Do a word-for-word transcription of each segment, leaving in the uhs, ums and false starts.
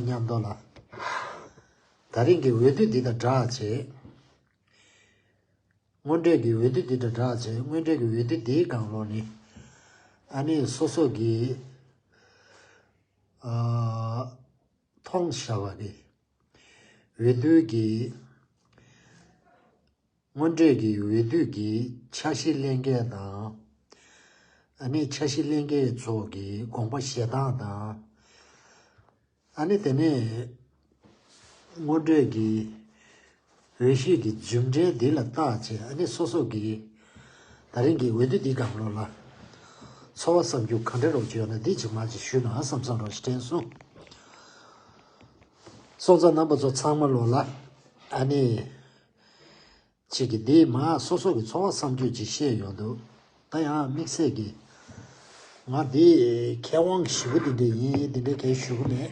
མཉམ་དུ་ལ། ད་རིང་གི་འོས་བསྡུ་འདི་དང་སྦྲགས་བྱས། དངོས་འབྲེལ་གྱི་འོས་བསྡུ་འདི་དང་སྦྲགས་བྱས། དངོས་འབྲེལ་གྱི་འོས་བསྡུ་འདིའི་སྒང་ལོགས་ནས། ཨ་ནི་སོ་སོ་གི། ཨ། མཐོང་བཞག་པ་གི། འོས་བསྡུ་གི། དངོས་འབྲེལ་གྱི་འོས་བསྡུ་གི་འཆར་གཞི་ལེན་མཁན་དང་། ཨ་ནི་འཆར་གཞི་ལེན་མཁན་ཚོ་གི་དགོངས་པ་བཞེས་སྟངས་དང་། ཨ་ནི་དེ་ནས་དངོས་འབྲེལ་གྱི་འོས་གཞི་གི་རྒྱུ་འབྲས་འདི་ལ་བལྟས་བྱས། ཨ་ནི་སོ་སོ་གི་ད་རིང་གི་འོས་བསྡུ་འདི་སྒང་ལོགས་ལ་ཚོར་བ་བསམ་རྒྱུ་ག་འདྲ་རོགས་ཀྱི་ཡོད་ན། འདི་ཅིག་མ་ཅིག་ཞུས་ན་བསམ་བསམ་རོགས་ཞེས་དྲན་སོང་། སོང་ཙང་རྣམ་པ་ཚོ་ཚང་མ་ལོགས་ལ། ཨ་ནི། ཅིག་གིས་འདི་མ་སོ་སོ་གི་ཚོར་བ་བསམ་རྒྱུ་ཅིག་བཤད་ཡོང་འདུག་ད་ཡང་དམིགས་བསལ་གྱི་ང་འདི་མཁས་དབང་ཞེ་པོ་འདི་འདྲ་ཡིན། འདི་འདྲ་གས་ཞུ་གི་མེད།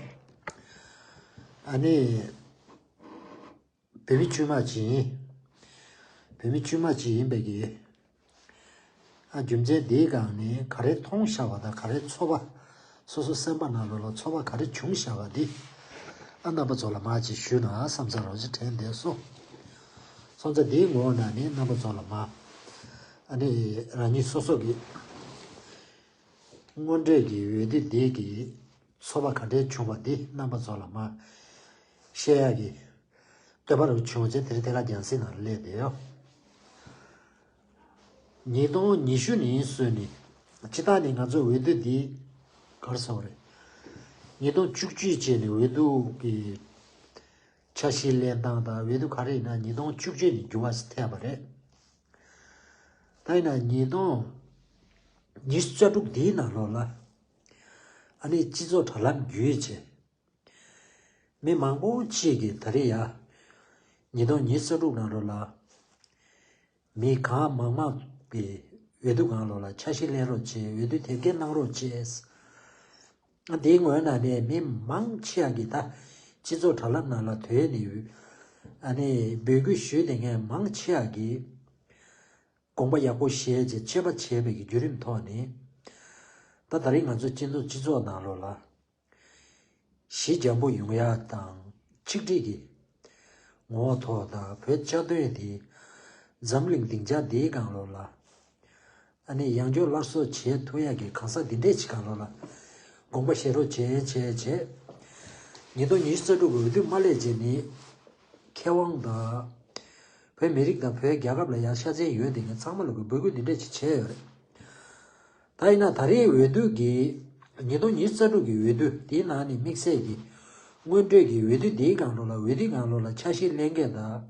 ཨ་ནི། བོད་མི་དཀྱུས་མ་ཅིག་ཡིན། བོད་མི་དཀྱུས་མ་ཅིག་ཡིན་པའི་གི། ཨ། རྒྱུ་མཚན་འདིའི་སྒང་ནས་ག་རེ་མཐོང་བཞག་པ་དང་། ག་རེ་ཚོར་བ། སོ་སོ་སེམས་པ་ནང་ལོགས་ལ་ཚོར་བ་ག་རེ་བྱུང་བཞག་པ་འདི། ཨ། རྣམ་པ་ཚོ་ལ་མ་ཅིག་ཞུས་ན་བསམ་ས་རོགས་ཅིག་དྲན་བསྡད་སོང་། སོང་ཙང་འདིའི་ངོ་བོ་ནང་ནས་རྣམ་པ་ཚོ་ལ་མ། ཨ་ནི་རང་ཉིད་སོ་སོ་གི་དངོས་འབྲེལ་གྱི་འོས་བསྡུ་འདི་གི་ཚོར་བ་ག་འདྲས་བྱུང་བ་འདི་རྣམ་པ་ཚོ་ལ་མ་བཤད་ཡག་གི་འདོད་པ་རུ་བྱུང་བྱས། དེ་རིང་དེ་ག་རྒྱང་སྲིང་ནང་ལ་སླེབས་བསྡད་ཡོད། ཉིས་སྟོང་ཉི་ཤུ་ནས་བཟུང་ནས་སྤྱིར་བཏང་ནས་ང་ཚོ་འོས་བསྡུ་འདི་ག་རེ་ཟེར་དགོས་རེད། ཉིས་སྟོང་བཅུ་གཅིག་བྱས་ནས་འོས་བསྡུ་གི་འཆར་གཞི་ལེན་སྟངས་དང་། འོས་བསྡུ་ག་རེ་ཡིན་ན་ཉིས་སྟོང་བཅུ་གཅིག་ནས་འགྱུར་བ་ཐེབས་པ་རེད། ད་ཡིན་ན་ཉིས་སྟོང་ཉི་ཤུ་རྩ་དྲུག་འདིའི་ནང་ལོགས་ལ། ཨ་ནི་སྤྱི་ཚོགས་དྲ་ལམ་བརྒྱུད་བྱས། མི་མང་པོ་ཅིག་གིས་ད་རེས་ཡ། ཉིས་སྟོང་ཉི་ཤུ་རྩ་དྲུག་ནང་ལོགས་ལ། མི་གང་མང་མང་གིས་འོས་བསྡུ་སྒང་ལོགས་ལ་འཆར་གཞི་ལེན་རོགས་བྱེད། འོས་བསྡུ་དེབ་སྐྱེལ་གནང་རོགས་བྱེད། ཨ། དེའི་ངོས་ནས་ནས་མི་མང་ཆེ་བ་གིས་ད་སྤྱི་ཚོགས་དྲ་ལམ་ནང་ལ་དོན་ནི། ཨ་ནི་འབོད་སྐུལ་ཞུས་བསྡད་མཁན་མང་ཆེ་བ་གིས་དགོངས་པ་ཡག་པོ་བཞེས་བྱས་དཔྱད་པ་བྱས་པའི་གི་བརྒྱུད་རིམ་ཐོག་ནས། ད་ད་རེས་ང་ཚོ་སྤྱི་ཚོགས་སྤྱི་ཚོགས་ནང་ལོགས་ལ་གཞི་འཇམ་པོ་ཡོང་ཡག་དང་། ཆིག་སྒྲིལ་གྱི་ངོ་བོ་ཐོག་དང་། བོད་རྩ་དོན་དེ་འཛམ་གླིང་སྡིངས་ཆ་འདིའི་སྒང་ལོགས་ལ། ཨ་ནི་ཡང་བསྐྱར་སླར་གསོ་བྱེད་ཐུབ་ཡག་གི་གང་ཟག་འདི་འདྲས་ཅིག་སྒང་ལོགས་ལ་དགོངས་པ་བཞེས་རོགས་བྱེད་བྱེད་བྱེད། ཉིས་སྟོང་ཉི་ཤུ་རྩ་དྲུག་གི་འོས་བསྡུ་མ་སླེབས་རྗེས་ནས་མཁས་དབང་དང་། བོད་མི་རིགས་དང་བོད་རྒྱལ་ཁབ་ལ་ཡང་ཤ་ཚན་ཡོད་དེ་ངས་ཚང་མ་ལོག་གི་འབོད་སྐུལ་འདི་འདྲས་ཅིག་བྱས་ཡོད་རེད། ད་ཡིན་ན་ད་རེས་འོས་བསྡུ་གི། ཉིས་སྟོང་ཉི་ཤུ་རྩ་དྲུག་གི་འོས་བསྡུ་དེའི་ནང་ནས་དམིགས་བསལ་གྱི་དངོས་འབྲེལ་གྱི་འོས་བསྡུ་འདིའི་སྒང་ལོགས་ལ། འོས་བསྡུའི་སྒང་ལོགས་ལ་འཆར་གཞི་ལེན་མཁན་དང་།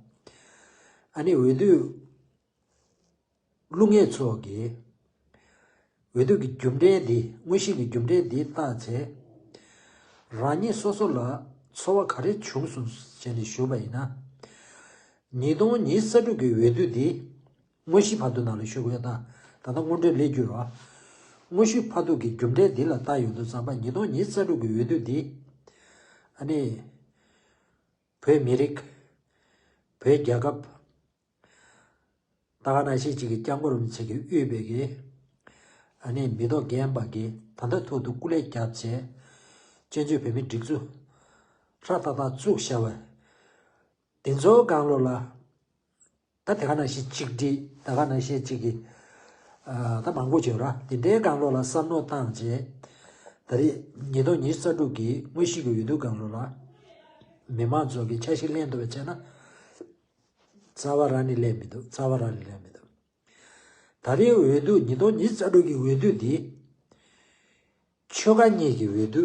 ཨ་ནི་འོས་བསྡུ་བླུག་མཁན་ཚོ་གིས་འོས་བསྡུ་གི་རྒྱུ་འབྲས་འདི། དངོས་གཞི་གི་རྒྱུ་འབྲས་འདི་བལྟས་ཚེ། རང་ཉིད་སོ་སོ་ལ་ཚོར་བ་ག་རེ་བྱུང་སོང་ཟེར་ནས་ཞུས་པ་ཡིན་ན། ཉིས་སྟོང་ཉི་ཤུ་རྩ་དྲུག་གི་འོས་བསྡུ་འདི། དངོས་གཞི་བར་དུ་ནང་ལ་ཞུ་དགོས་ད། ད་ལྟ་དངོས་འབྲེལ་སླེབས་རྒྱུ་རེད་བ། དངོས་གཞི་བར་དུ་གི་རྒྱུ་འབྲས་འདི་ལ་བལྟ་ཡོང་དུས་ཙམ་པ། ཉིས་སྟོང་ཉི་ཤུ་རྩ་དྲུག་གི་འོས་བསྡུ་འདི། ཨ་ནི་བོད་མི་རིགས། བོད་རྒྱལ་ཁབ། ད་ག་ནང་བཞིན་ཅིག་གི་སྐྱབས་མགོན་རིན་པོ་ཆེ་གིས་དབུས་པའི་གི། ཨ་ནི་མི་ཐོག་རྒན་པ་གིས་ད་ལྟ་ཐོག་ཏུ་སྐུ་ལས་བརྒྱབ་བྱས། བཙན་བྱོལ་བོད་མིའི་སྒྲིག་འཛུགས་ཧྲ་ཏག་ཏག་བཙུགས་བཞག་པ། དེ་ཚོའི་སྒང་ལོགས་ལ། ད་དེ་ག་ནང་བཞིན་གཅིག་སྒྲིལ། ད་ག་ནང་བཞིན་གཅིག་གི། ཨ། ད་མང་པོ་བྱས་ར། དེ་འདྲའི་སྒང་ལོགས་ལ་བསམ་བློ་བཏང་བྱས། ད་རེས་ཉིས་སྟོང་ཉི་ཤུ་རྩ་དྲུག་གི་དངོས་གཞི་གི་འོས་བསྡུ་སྒང་ལོགས་ལ། མི་མང་ཚོ་གིས་འཆར་གཞི་ལེན་ཐུབ་པ་བྱས་ན། རྩ་བ་རང་ནས་ལེན་མི་འདུག་རྩ་བ་རང་ནས་ལེན་མི་འདུག་ད་རེས་འོས་བསྡུ། ཉིས་སྟོང་ཉི་ཤུ་རྩ་དྲུག་གི་འོས་བསྡུ་འདི། ཆོལ་ཁ་གཉིས་ཀྱི་འོས་བསྡུ།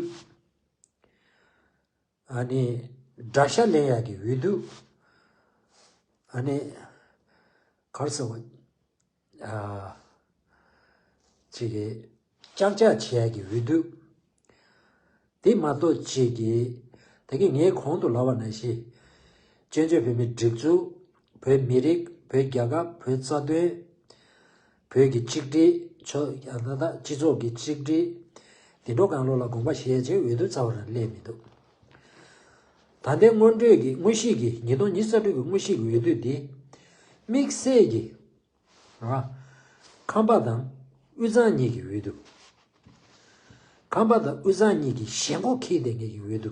ཨ་ནི་དགྲ་ཤ་ལེན་ཡག་གི་འོས་བསྡུ། ཨ་ནི་ག་རེ་ཟེར་བ། ཨ། ཅིག་གི་ཅག་ཅག་བྱེད་ཡག་གི་འོས་བསྡུ། དེ་མ་གཏོགས་ཅིག་གི། ད་གིན་ངས་གོང་དུ་ལབ་པ་ནང་བཞིན། བཙན་བྱོལ་བོད་མིའི་སྒྲིག་འཛུགས། བོད་མི་རིགས། བོད་རྒྱལ་ཁབ། བོད་རྩ་དོན། བོད་ཀྱི་གཅིག་སྒྲིལ། ཆོ། ཡང་ན་ད་སྤྱི་ཚོགས་ཀྱི་གཅིག་སྒྲིལ། དེ་འདྲའི་སྒང་ལོགས་ལ་དགོངས་པ་བཞེས་བྱས་འོས་བསྡུ་རྩ་བ་རང་སླེབས་མི་འདུག་ད་ལྟའི་དངོས་འབྲེལ་གྱི། དངོས་གཞི་གི། ཉིས་སྟོང་ཉི་ཤུ་རྩ་དྲུག་གི་དངོས་གཞི་གི་འོས་བསྡུ་འདི། དམིགས་བསལ་གྱི། ཨ། ཁམས་པ་དང་དབུས་གཙང་གཉིས་ཀྱི་འོས་བསྡུ། ཁམས་པ་དང་དབུས་གཙང་གཉིས་ཀྱི་ཞེན་ཁོག་འཁྱེར་བསྡད་མཁན་གྱི་འོས་བསྡུ།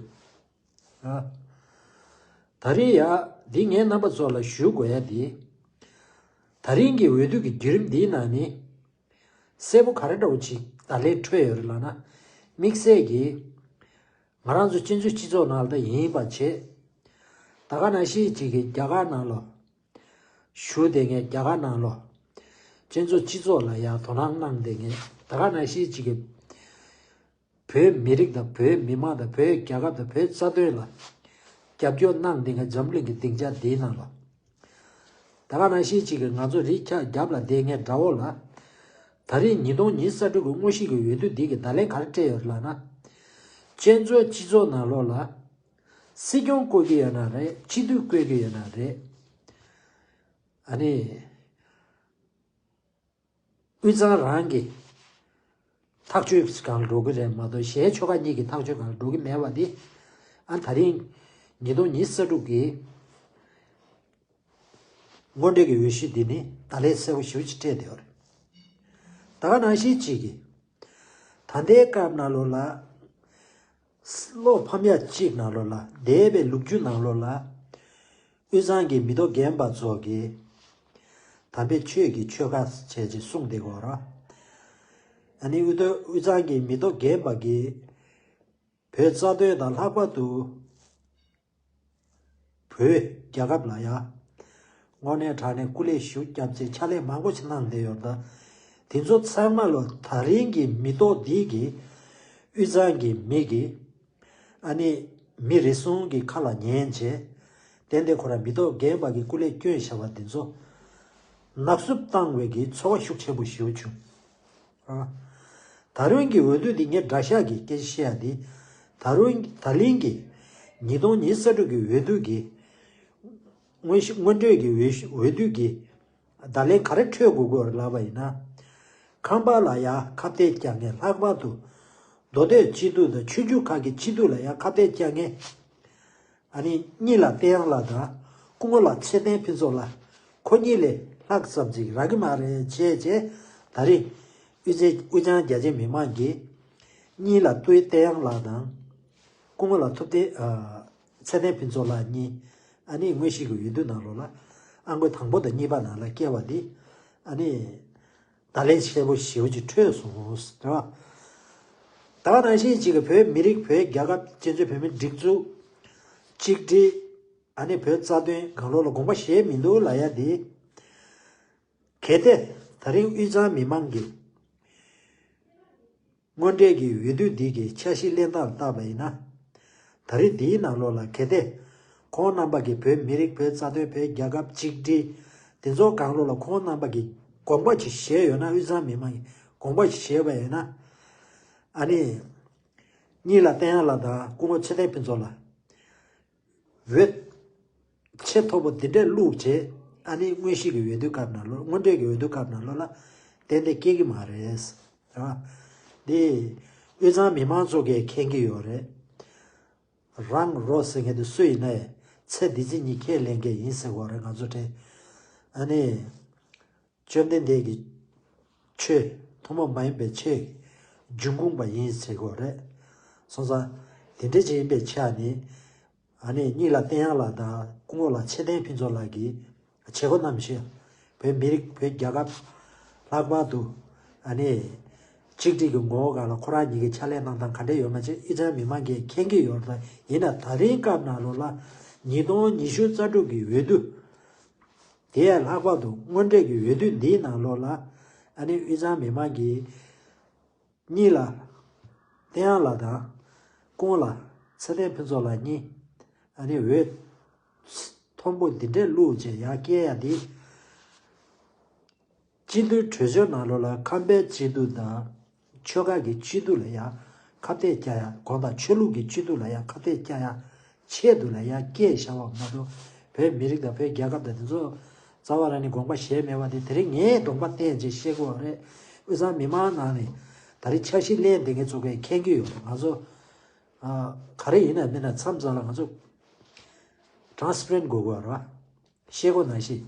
ཨ། ད་རེས་ཡ་འདི་ངས་རྣམ་པ་ཚོ་ལ་ཞུ་དགོས་ཡ་འདི། ད་རིང་གི་འོས་བསྡུ་གི་བརྒྱུད་རིམ་འདིའི་ནང་ནས་གསལ་པོ་ག་རེ་འདྲ་བོ་ཅིག་ད་ལན་འཕྲོད་ཡོད་རེད་ལབ་ན། དམིགས་བསལ་གྱིས་ང་རང་ཚོ་བཙན་བྱོལ་སྤྱི་ཚོགས་ནང་ལ་ད་ཡིན་པ་བྱས། ད་ག་ནང་བཞིན་ཅིག་གི་རྒྱ་གར་ནང་ལོ། བཞུགས་བསྡད་མཁན་རྒྱ་གར་ནང་ལོ། བཙན་བྱོལ་སྤྱི་ཚོགས་ལ་ཡང་དོ་སྣང་གནང་བསྡད་མཁན་ད་ག་ནང་བཞིན་ཅིག་གི་བོད་མི་རིགས་དང་བོད་མི་མང་དང་བོད་རྒྱལ་ཁབ་དང་བོད་རྩ་དོན་ལ་རྒྱབ་སྐྱོར་གནང་བསྡད་མཁན་འཛམ་གླིང་གི་སྡིངས་ཆ་འདིའི་ནང་ལ། ད་ག་ནང་བཞིན་ཅིག་གི་ང་ཚོ་རི་ཁྱག་རྒྱབ་ལ་བསྡད་མཁན་དགྲ་བོ་ལ། ད་རེས་ཉིས་སྟོང་ཉི་ཤུ་རྩ་དྲུག་གི་དངོས་གཞི་གི་འོས་བསྡུ་འདི་གི་བརྡ་ལན་ག་རེ་སྤྲད་ཡོད་ལབ་ན། བཙན་བྱོལ་སྤྱི་ཚོགས་ནང་ལོགས་ལ། སྲིད་སྐྱོང་བསྐོ་གི་ཡོད་ན་རེད། སྤྱི་འཐུས་བསྐོ་གི་ཡོད་ན་རེད། ཨ་ནི། དབུས་གཙང་རང་གི་ཐག་གཅོད་སྒང་ལ་འགྲོ་གི་རེད་མ་གཏོགས་གཞན་ཆོལ་ཁ་གཉིས་ཀྱི་ཐག་གཅོད་སྒང་ལ་འགྲོ་གི་མེད་པ་འདི། ཨ་ད་རིང་ཉིས་སྟོང་ཉི་ཤུ་རྩ་དྲུག་གི་སྔོན་འགྲོའི་གི་འོས་གཞི་འདི་ནི་བརྡ་ལན་གསལ་པོ་ཞེ་པོ་ཅིག་སྤྲད་བསྡད་ཡོད་རེད། ད་ག་ནང་བཞིན་ཅིག་གི་ད་ལྟའི་སྐབས་ནང་ལོགས་ལ། བློ་ཕམ་ཡ་གཅིག་ནང་ལོགས་ལ་འདས་པའི་ལོ་རྒྱུས་ནང་ལོགས་ལ། དབུས་གཙང་གི་མི་ཐོག་རྒན་པ་ཚོ་གིས་དམ་པའི་ཆོས་ཀྱི་ཆོལ་ཁ་བྱས་ཅིག་གསུངས་བསྡད་ཀྱི་ཡོད་རེད། ཨ་ནི་དབུས་ཐོག་དབུས་གཙང་གི་མི་ཐོག་རྒན་པ་གིས་བོད་རྩ་དོན་དང་ལྷག་པར་དུ་བོད་རྒྱལ་ཁབ་ལ་ཡ་དངོས་གནས་དྲང་གནས་སྐུ་ལས་ཞེ་པོ་བརྒྱབ་བྱས་ཕྱག་ལས་མང་པོ་ཞིག་གནང་བསྡད་ཡོད་རེད། ད་དེ་ཚོ་ཚང་མ་ལོ་ད་རིང་གི་མི་ཐོག་འདི་གི་དབུས་གཙང་གི་མི་གི་ཨ་ནི་མི་རེ་ཟུང་གི་ཁ་ལ་ཉན་བྱས། ཏན་ཏན་ཁོ་རང་མི་ཐོག་རྒན་པ་གི་སྐུ་ལས་བསྐྱོན་བཞག་པ་འདི་ཚོ་ནག་བསུབ་བཏང་བའི་གི་ཚོར་བ་ཤུགས་ཆེན་པོ་ཞེ་པོ་བྱུང་། ཨ། ད་རུང་གི་འོས་བསྡུ་འདི་ངས་འདྲ་ཤག་གི་སྐད་ཆ་བཤད་ཡ་འདི། ད་རུང་ད་ལན་གི་ཉིས་སྟོང་ཉི་ཤུ་རྩ་དྲུག་གི་འོས་བསྡུ་གི་སྔོན་གཞི་སྔོན་འགྲོའི་གི་འོས་འོས་བསྡུ་གི་བརྡ་ལན་ག་རེ་འཕྲོད་དགོས་དགོས་ལབ་པ་ཡིན་ན། ཁམས་པ་ལ་ཡ་ཁ་གཏད་རྒྱག་མཁན། ལྷག་པར་དུ་མདོ་སྟོད་སྤྱི་འཐུས་དང་ཆོས་བརྒྱུད་ཁག་གི་སྤྱི་འཐུས་ལ་ཡ་ཁ་གཏད་རྒྱག་མཁན། ཨ་ནི་གཉིས་ལ་བསྟན་དབྱངས་ལགས་དང་སྐུ་ངོ་ལགས་ཚེ་བརྟན་ཕུན་ཚོགས་ལགས། ཁོ་གཉིས་ལས་ལྷག་ཙམ་ཅིག་རག་གི་མ་རེད་བྱས་བྱས། ད་རེས་དབུས་ཚེ་དབུས་གཙང་རྒྱ་ཆེ་མི་མང་གིས་གཉིས་ལ་ཏུའི་བསྟན་དབྱངས་ལགས་དང་སྐུ་ངོ་ལགས་ཐུབ་བསྟན་ཨ་ཚེ་བརྟན་ཕུན་ཚོགས་ལགས་གཉིས། ཨ་ནི་དངོས་གཞི་གི་འོས་བསྡུ་ནང་ལོགས་ལ་ཨང་ཀོ་དང་པོ་དང་གཉིས་པ་ནང་ལ་བསྐྱལ་བ་འདི། ཨ་ནི་བརྡ་ལན་གསལ་པོ་ཞེ་པོ་ཅིག་འཕྲོད་སོང་རེད་བ། ད་ག་ནང་བཞིན་ཅིག་གི་བོད་མི་རིགས་བོད་རྒྱལ་ཁབ་བཙན་བྱོལ་བོད་མིའི་སྒྲིག་འཛུགས་གཅིག་སྒྲིལ། ཨ་ནི་བོད་རྩ་དོན་སྒང་ལོགས་ལ་དགོངས་པ་བཞེས་མི་འདུག་ལབ་ཡ་འདི། གལ་ཏེ་ད་རིང་དབུས་གཙང་མི་མང་གིས་སྔོན་འགྲོའི་གི་འོས་བསྡུ་འདི་གི་འཆར་གཞི་གླེང་སྟངས་ལ་བལྟས་པ་ཡིན་ན། ད་རེས་འདིའི་ནང་ལོགས་ལ་གལ་ཏེ་ཁོང་རྣམ་པ་གིས་བོད་མི་རིགས་བོད་རྩ་དོན་བོད་རྒྱལ་ཁབ་གཅིག་སྒྲིལ་དེ་ཚོ་སྒང་ལོགས་ལ་ཁོང་རྣམ་པ་གིས་དགོངས་པ་ཅིག་བཞེས་ཡོད་ན། དབུས་གཙང་མི་མང་གིས་དགོངས་པ་ཅིག་བཞེས་པ་ཡིན་ན། ཨ་ནི་གཉིས་ལ་བསྟན་དབྱངས་ལགས་དང་སྐུ་ངོ་ཚེ་བརྟན་ཕུན་ཚོགས་ལགས། འོས་ཆེས་མཐོ་པོ་འདི་འདྲས་བླུགས་བྱས། ཨ་ནི་དངོས་གཞི་གི་འོས་བསྡུ་སྐབས་ནང་ལོགས། སྔོན་འགྲོའི་གི་འོས་བསྡུ་སྐབས་ནང་ལོགས་ལ་ཏན་ཏན་སྐྱེ་གི་མ་རེད། རེད་བ། འདི་དབུས་གཙང་མི་མང་ཚོ་གིས་མཁྱེན་གྱི་ཡོད་རེད། རང་རོ་ཟེར་མཁན་དེ་སུ་ཡིན་ན་ཡང་ཚེ་འདི་ཕྱི་གཉིས་ཁས་ལེན་མཁན་ཡིན་ཟེར་གོ་རེད་ང་ཚོ་དེ། ཨ་ནི། བཅོམ་ལྡན་འདས་ཀྱི་ཆོས་ཐུན་མོང་མ་ཡིན་པའི་ཆོས་འབྱུང་ཁུངས་པ་ཡིན་ཟེར་གོ་རེད། སོང་ཙང་དེ་འདྲ་ཅིག་ཡིན་པའི་ཆ་ནས། ཨ་ནི་གཉིས་ལ་བསྟན་དབྱངས་ལགས་དང་སྐུ་ངོ་ལགས་ཚེ་བརྟན་ཕུན་ཚོགས་ལགས་ཀྱི་བྱེད་སྒོ་རྣམ་བཞི། བོད་མི་རིགས་བོད་རྒྱལ་ཁབ་ལྷག་པར་དུ་ཨ་ནི་གཅིག་སྒྲིལ་གྱི་ངོ་བོ་སྒང་ལ་ཁོ་རང་གཉིས་ཀྱི་ཕྱག་ལས་གནང་སྟངས་ག་འདྲ་ཡོད་མ་ཆེ་དབུས་གཙང་མི་མང་གིས་མཁྱེན་གྱི་ཡོད་རེད། ཡིན་ན་ད་རིང་སྐབས་ནང་ལོགས་ལ་ཉིས་སྟོང་ཉི་ཤུ་རྩ་དྲུག་གི་འོས་བསྡུ། དེ་ཡང་ལྷག་པར་དུ་སྔོན་འགྲོའི་གི་འོས་བསྡུ་འདིའི་ནང་ལོགས་ལ་ཨ་ནི་དབུས་གཙང་མི་མང་གིས་གཉིས་ལ་བསྟན་དབྱངས་ལགས་དང་སྐུ་ངོ་ལགས་ཚེ་བརྟན་ཕུན་ཚོགས་ལགས་གཉིས་ཨ་ནི་འོས་མཐོན་པོ་འདི་འདྲས་བླུགས་བྱས་ཡར་བསྐྱལ་ཡ་འདི། སྤྱི་འཐུས་གྲོས་ཆོད་ནང་ལོགས་ལ་ཁམས་པའི་སྤྱི་འཐུས་དང་ཆོལ་ཁ་གི་སྤྱི་འཐུས་ལ་ཡང་ཁ་གཏད་བཅག་ཡ། གང་ལྟར་ཆོས་ལུགས་ཀྱི་སྤྱི་འཐུས་ལ་ཡང་ཁ་གཏད་བཅག་ཡ་ཆེད་དུ་ལ་ཡང་བསྐྱལ་བཞག་པ་མ་གཏོགས། བོད་མི་རིགས་དང་བོད་རྒྱལ་ཁབ་དང་དེ་ཚོ་རྩ་བ་རང་ནས་དགོངས་པ་བཞེས་མེད་པ་དེ་དེ་རིང་ངས་གདོང་པ་བསྟན་བྱས་བཤད་དགོས་པ་རེད། དབུས་གཙང་མི་མང་ནང་ནས་ད་རེས་འཆར་གཞི་གླེང་བསྡད་མཁན་ཚོ་གས་མཁྱེན་གྱི་ཡོད་རེད། ང་ཚོ་ཨ་ག་རེ་ཡིན་ན་མིན་ན་མཚམས་མཚམས་ལ་ང་ཚོ་transparent་དགོས་དགོས་རེད་བ། ཤེལ་སྒོ་ནང་བཞིན་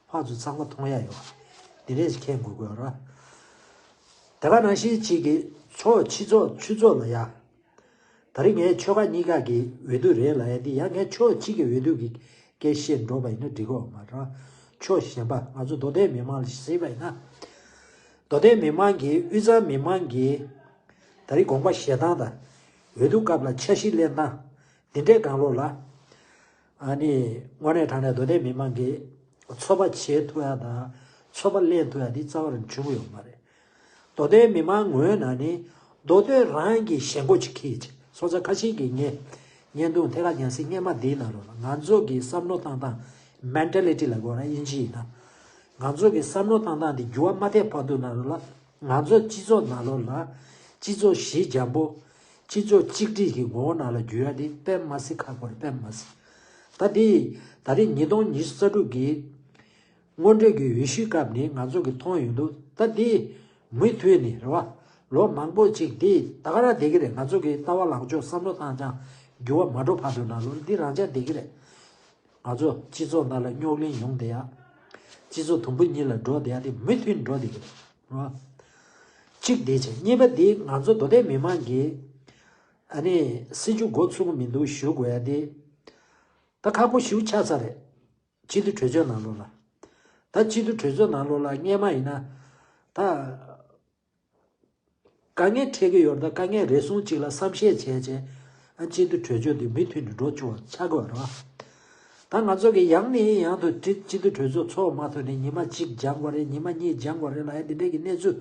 ཕར་ཚུར་ཚང་མ་མཐོང་ཡ་ཡོད། འདི་འདྲས་ཤིག་མཁྱེན་དགོས་དགོས་ར། དེ་ག་ནང་བཞིན་གཅིག་གི་ཚོགས་སྤྱི་ཚོགས་ཆོས་ཚོགས་ལ་ཡ། ད་རེས་ངས་ཆོལ་ཁ་གཉིས་ཀ་གི་འོས་བསྡུ་རེད་ལབ་ཡ་དེ་ཡང་ངས་ཕྱོགས་གཅིག་གི་འོས་བསྡུ་གི་སྐད་བཤད་འགྲོ་བ་ཡིན་ན་འགྲིག་གི་ཡོད་མ་རེད། ཕྱོགས་གཞན་པ་ང་ཚོ་མདོ་སྟོད་མི་མང་ལ་གཟིགས་པ་ཡིན་ན། མདོ་སྟོད་མི་མང་གིས་དབུས་གཙང་མི་མང་གིས་ད་རེས་དགོངས་པ་བཞེས་སྟངས་དང་། འོས་བསྡུ་སྐབས་ལ་འཆར་གཞི་ལེན་སྟངས་འདི་འདྲའི་སྒང་ལོགས་ལ། ཨ་ནི་དངོས་གནས་དྲང་གནས་མདོ་སྟོད་མི་མང་གིས་ཚོད་དཔག་བྱེད་ཐུབ་ཡ་དང་ཚོད་དཔག་ལེན་ཐུབ་ཡ་འདི་རྩ་བ་རང་བྱུང་གི་ཡོད་མ་རེད། མདོ་སྟོད་མི་མང་ངོས་ནས་ནི་མདོ་སྟོད་རང་གི་ཞེན་ཁོག་ཅིག་འཁྱེར་ཅིག་སོང་ཙང་ཁ་ཤས་ཀྱིས་ངས་བརྙན་ཐུང་ཐད་ཀར་རྒྱང་སྲིང་སྔས་མ་འདིའི་ནང་ལོགས་ལ་ང་ཚོ་གི་བསམ་བློ་བཏང་སྟངས་མེན་ཊ་ལི་ཊི་ལབ་དགོས་ན་དབྱིན་ཇི་ཡིན་ན། ང་ཚོ་གི་བསམ་བློ་བཏང་སྟངས་འདི་འགྱུར་བ་མ་ཐེབས་བར་དུ་ནང་ལོགས་ལ་ང་ཚོ་སྤྱི་ཚོགས་ནང་ལོགས་ལ་སྤྱི་ཚོགས་ཞི་འཇམ་པོ་སྤྱི་ཚོགས་གཅིག་སྒྲིལ་གྱི་ངོ་བོ་ནང་ལ་འགྱུར་ཡ་དེ་དཔེ་མ་སྲིད་ཁག་པོ་རེད། དཔེ་མ་སྲིད། ད་དེ་ད་རེས་ཉིས་སྟོང་ཉི་ཤུ་རྩ་དྲུག་གི་སྔོན་འགྲོའི་གི་འོས་ཤོག་སྐབས་ནས་ང་ཚོ་གི་མཐོང་ཡོང་དུས་ད་དེ་མུ་མཐུད་ནས་རེད་བ། ལོ་མང་པོ་ཅིག་དེ་ད་ག་རང་བསྡད་ཀྱི་རེད། ང་ཚོ་གི་ལྟ་བ་ལངས་ཕྱོགས་བསམ་བློ་བཏང་ཅང་འགྱུར་བ་མ་འགྲོ་བར་དུ་ནང་ལོགས་འདི་རང་འཇགས་བསྡད་ཀྱི་རེད། ང་ཚོ་སྤྱི་ཚོགས་ནང་ལ་རྙོག་གླེང་ཡོང་བསྡད་ཡ། སྤྱི་ཚོགས་དུམ་བུ་གཉིས་ལ་འགྲོ་བསྡད་ཡ་དེ་མུ་མཐུད་འགྲོ་བསྡད་ཀྱི་རེད། གཅིག་དེ་བྱས། གཉིས་པ་དེ་ང་ཚོ་མདོ་སྟོད་མི་མང་གིས་ཨ་ནི་སྲིད་ཇུས་འགོ་ཚུགས་ཀྱི་མི་འདུག་ཞུ་དགོས་ཡ་དེ་ད་ཁག་པོ་ཞེ་པོ་ཆགས་ཚར་རེད། སྤྱི་འཐུས་གྲོས་ཚོགས་ནང་ལོགས་ལ། ད་སྤྱི་འཐུས་གྲོས་ཚོགས་ནང་ལོགས་ལ་སྔས་མ་ཡིན་ན་ད། དཀའ་ངལ་འཕྲད་ཀྱི་ཡོད་རེད། ད་དཀའ་ངལ་རེ་ཟུང་ཅིག་ལ་བསམ་ཤེས་བྱས་བྱས་ཨ་སྤྱི་འཐུས་གྲོས་ཆོད་དེ་མུ་མཐུད་ནས་འགྲོ་བཅུག་པ་ཆགས་དགོས་རེད་བ། ད་ང་ཚོ་གི་ཡང་ནས་ཡང་དུ་སྤྱི་སྤྱི་འཐུས་གྲོས་ཚོགས་ཚོགས་མ་ཐུབ་ནས་ཉི་མ་གཅིག་འགྱངས་དགོས་རེད། ཉི་མ་གཉིས་འགྱངས་དགོས་རེད་ལབ་ཡ་འདི་འདྲའི་གི་གནས་ཚུལ་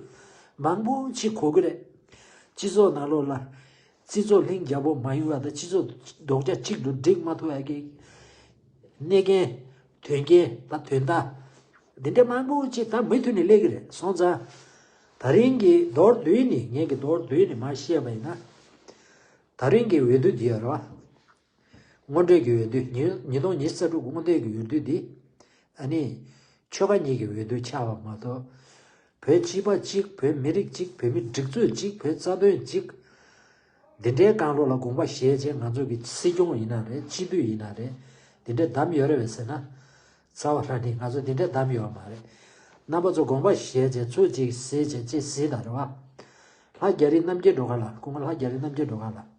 མང་པོ་ཅིག་གོ་གི་རེད། སྤྱི་ཚོགས་ནང་ལོགས་ལ་སྤྱི་ཚོགས་ལྷིང་འཇགས་པོ་མ་ཡོང་བ་དང་སྤྱི་ཚོགས་རྡོག་རྩ་གཅིག་ཏུ་སྒྲིལ་མ་ཐུབ་ཡ་གི་གནས་འགན་དོན་རྐྱེན་དང་དོན་དག་འདི་འདྲ་མང་པོ་ཅིག་ད་མུ་མཐུད་ནས་སླེབས་ཀྱི་རེད། སོང་ཙང་ད་རིང་གི་མདོར་བསྡུས་ནས་ངས་ཀྱི་མདོར་བསྡུས་ནས་མར་བཤད་པ་ཡིན་ན། ད་རིང་གི་འོས་བསྡུ་འདི་ཡོད་རེད་བ། སྔོན་འགྲོའི་གི་འོས་བསྡུ་ཉིས་ཉིས་སྟོང་ཉི་ཤུ་རྩ་དྲུག་གི་སྔོན་འགྲོའི་གི་འོས་བསྡུ་འདི་ཨ་ནི་ཆོལ་ཁ་གཉིས་ཀྱི་འོས་བསྡུ་ཆགས་པ་མ་གཏོགས། བོད་སྤྱི་པ་གཅིག་བོད་མི་རིགས་གཅིག་བོད་མི་སྒྲིག་འཛུགས་གཅིག་བོད་རྩ་དོན་གཅིག་འདི་འདྲའི་སྒང་ལོགས་ལ་དགོངས་པ་བཞེས་བྱས་ང་ཚོ་གི་སྲིད་སྐྱོང་ཡིན་ན་རེད། སྤྱི་འཐུས་ཡིན་ན་རེད། འདི་འདྲའི་བདམས་ཡོད་རེད་བས་ཟེར་ན། རྩ་བ་རང་ནས་ང་ཚོ་འདི་འདྲའི་བདམས་ཡོད་མ་རེད། རྣམ་པ་ཚོ་དགོངས་པ་བཞེས་བྱས་ཚུར་ཅིག་གཟིགས་བྱས་ཅིག་གཟིགས་དང་རེད་བ། ལྷ་རྒྱ་རི་རྣམ་རྒྱལ་སྒྲོལ་དཀར་ལགས། སྐུ་ངོ་ལྷ་རྒྱ་རི་རྣམ་རྒྱལ་སྒྲོལ་དཀར་ལགས།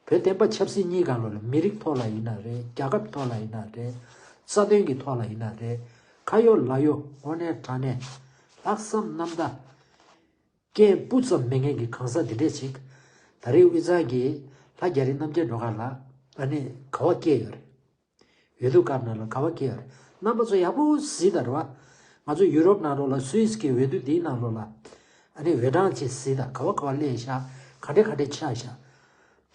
བོད་བསྟན་པ་ཆབ་སྲིད་གཉིས་སྒང་ལོགས་ལ་མི་རིགས་ཐོག་ལ་ཡིན་ན་རེད། རྒྱལ་ཁབ་ཐོག་ལ་ཡིན་ན་རེད། རྩ་དོན་གྱི་ཐོག་ལ་ཡིན་ན་རེད། ཁ་ཡོད་ལག་ཡོད་དངོས་གནས་དྲང་གནས་ལྷག་བསམ་རྣམ་དག་རྐྱེན་སྤུ་ཙམ་མེད་མཁན་གྱི་གང་ཟག་འདི་འདྲས་ཅིག་ད་རེས་དབུས་གཙང་གི་ལྷ་རྒྱ་རི་རྣམ་རྒྱལ་སྒྲོལ་དཀར་ལགས་ཨ་ནི་ག་བ་སྐྱེས་ཡོད་རེད། འོས་བསྡུ་སྐབས་ནང་ལ་ག་བ་སྐྱེས་ཡོད་རེད། རྣམ་པ་ཚོ་ཡག་པོ་གཟིགས་དང་རེད་བ། ང་ཚོ་ཡུ་རོབ་ནང་ལོགས་ལ་སུད་སི་གི་འོས་བསྡུ་འདིའི་ནང་ལོགས་ལ་ཨ་ནི་འོས་གྲངས་ཅིག་གཟིགས་དང་ག་བ་ག་བ་སླེབས་ཤག་ག་འདྲས་ག་འདྲས་ཆགས་ཤག་